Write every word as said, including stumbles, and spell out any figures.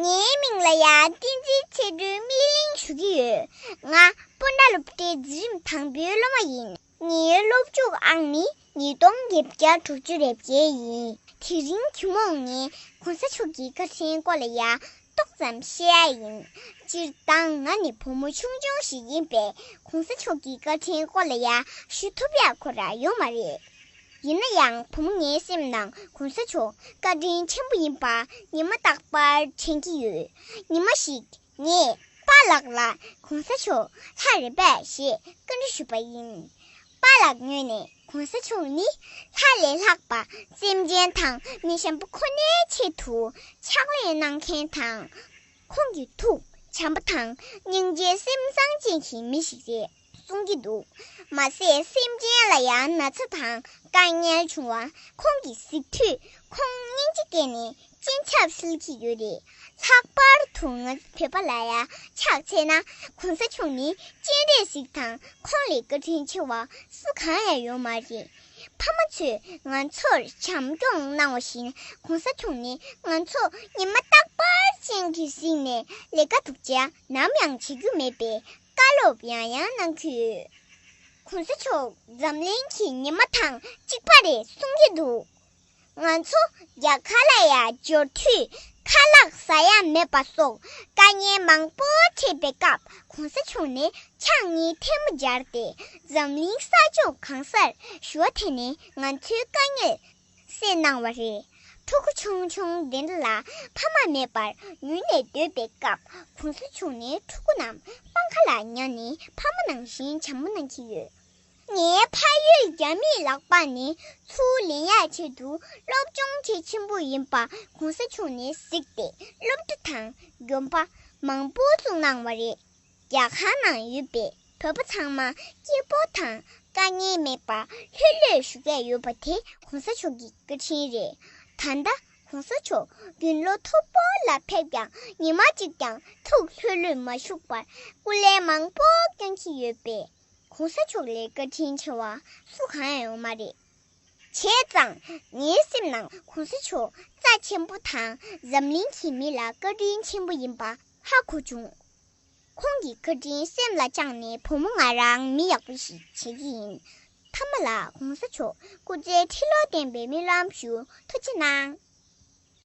ངའི་མིང་ལ་ཡ་བསྟན་འཛིན་ཚེ་སྒྲོན་སྨིན་གླིང་ཞུ་གི་ཡོད། ང་སྤུ་ན་སློབ་གྲྭའི་འཛིན་རིམ་དང་པོའི་སློབ་མ་ཡིན། ངའི་སློབ་ཕྲུག་ཨང་ནི་ཉིས་སྟོང་བརྒྱད་བརྒྱ་དྲུག་ཅུ་རེ་བརྒྱད་ཡིན། དེ་རིང་ཇུས་མོང་ངས་གོང་ས་མཆོག་གི་བཀའ་དྲིན་སྐོར་ལ་ཡ་ཏོག་ཙམ་བཤད་ཡ་ཡིན། སྤྱིར་བཏང་ང་ནི་བུ་མོ་ཆུང་ཆུང་ཞིག་ཡིན་པས་གོང་ས་མཆོག་གི་བཀའ་དྲིན་སྐོར་ལ་ཡ་ཞུ་ཐུབ་ཡ་ཁོ་ར་ཡོད་མ་རེད། ཡིན་ན་ཡང་བུ་མོ་ངའི་སེམས་ནང་གོང་ས་མཆོག་བཀའ་དྲིན་ཆེན་པོ་ཡིན་པ་ཉི་མ་རྟག་པར་དྲན་གྱི་ཡོད། ཉི་མ་ཞིག་ངས་པཱ་ལགས་ལ་གོང་ས་མཆོག་ལྷ་རེད་པས་ཞེས་བཀའ་འདྲི་ཞུས་པ་ཡིན། པཱ་ལགས་ངོས་ནས་གོང་ས་མཆོག་ནི་ལྷ་ལས་ལྷག་པ་སེམས་ཅན་དང་མི་གཞན་པ་ཁོ་ནའི་ཆེད་དུ་ཕྱག་ལས་གནང་མཁན་དང་། ཁོང་གི་ཐུགས་བྱམས་པ་དང་སྙིང་རྗེ་སེམས་བཟང་ཅན་གྱི་མི་ཞིག་རེད་གསུང་གི་འདུག་མ་ཟད་སེམས་ཅན་ལ་ཡང་ན་ཚ་དང་དཀའ་ངལ་བྱུང་བ་ཁོང་གིས་གཟིགས་དུས་ཁོང་སྙིང་རྗེ་སྐྱེས་ནས་སྤྱན་ཆབ་བསིལ་གྱི་ཡོད་རེད། ལྷག་པར་དུ་ང་ཚོ་བོད་པ་ལ་ཡ་ཆ་མཚོན་ན་གོང་ས་མཆོག་ནི་སྤྱན་རས་གཟིགས་དང་ཁོང་ལས་བཀའ་དྲིན་ཆེ་བ་སུ་གང་ཡང་ཡོད་མ་རེད། ཕ་མ་ཚོས་ང་ཚོར་བྱམས་སྐྱོང་གནང་བ་བཞིན་གོང་ས་མཆོག་ནི་ང་ཚོ་ཉི་མ་རྟག་པར་སྤྱན་གྱིས་གཟིགས་ནས་ལས་ཀ་སྡུག་ཅག་ནམ་ཡང་བྱེད་རྒྱུ་མེད་པའི་བཀའ་སློབ་ཡང་ཡང་གནང་གི་ཡོད། གོང་ས་མཆོག་འཛམ་གླིང་གི་ཉི་མ་དང་གཅིག་པ་རེད་གསུང་གི་འདུག་ང་ཚོ་རྒྱ་གར་ལ་ཡ་འབྱོར་དུས་ཁ་ལག་ཟ་ཡ་མེད་པ་སོགས་དཀའ་ངལ་མང་པོ་འཕྲད་པའི་སྐབས་གོང་ས་མཆོག་ནས་ཕྱག་གཉིས་ཐལ་མོ་སྦྱར་ཏེ་འཛམ་གླིང་ས་ཕྱོགས་གང་སར་ཞུ་བ་དེ་ནི་ང་ཚོའི་དཀའ་ངལ་སེལ་གནང་བ་རེད། ཕྲུ་གུ་ཆུང་ཆུང་དེ་འདྲ་ལ་ཕ་མ་མེད་པར་ཡུལ་ནས་སྡོད་པའི་སྐབས་གོང་ས་མཆོག་ནས་ཕྲུ་གུ་རྣམས་པང་ཁ་ལ་ཉལ་ནས་ཕ་མ་ནང་བཞིན་བྱམས་པོ་གནང་གི་ཡོད། ངའི་ཕ་ཡུལ་རྒྱ་མིའི་ལག་པ་ནས་ཚུར་ལེན་ཡག་ཆེད་དུ་སློབ་སྦྱོང་བྱེད་ཆེན་པོ་ཡིན་པ་གོང་ས་མཆོག་ནས་གཟིགས་ཏེ་སློབ་གྲྭ་དང་དགོན་པ་མང་པོ་བཙུགས་གནང་བ་རེད། རྒྱ་གར་ནང་ཡོད་པའི་བོད་པ་ཚང་མ་སྐྱིད་པོ་དང་དཀའ་ངལ་མེད་པར་ལྷོད་ལྷོད་བཞུགས་ཡས་ཡོད་པ་དེ་གོང་ས་མཆོག་གི་བཀའ་དྲིན་རེད། ད་ལྟ་གོང་ས་མཆོག་དགུང་ལོ་མཐོ་པོ་ལ་ཕེབས་ཀྱང་ཉི་མ་གཅིག་ཀྱང་ཐུགས་ལྷོད་ལྷོད་མ་བཞུགས་པར་སྐུ་ལས་མང་པོ་བསྐྱོན་གྱི་ཡོད་པས། གོང་ས་མཆོག་ལས་བཀའ་དྲིན་ཆེ་བ་སུ་གང་ཡང་ཡོད་མ་རེད། བྱས་ཙང་ངའི་སེམས་ནང་གོང་ས་མཆོག་རྩ་ཆེན་པོ་དང་འཛམ་གླིང་གི་མི་ལ་བཀའ་དྲིན་ཆེན་པོ་ཡིན་པ་ཧ་གོ་བྱུང་། ཁོང་གི་བཀའ་དྲིན་སེམས་ལ་བཅངས་ནས་བུ་མོ་ང་རང་མི་ཡག་པོ་ཞིག་བྱེད་ཀྱི་ཡིན། མཐའ་མ་ལ་གོང་ས་མཆོག་སྐུ་ཚེ་ཁྲི་ལོ་བརྟན་པའི་སྨོན་ལམ་ཞུ། ཐུགས་རྗེ་གནང་།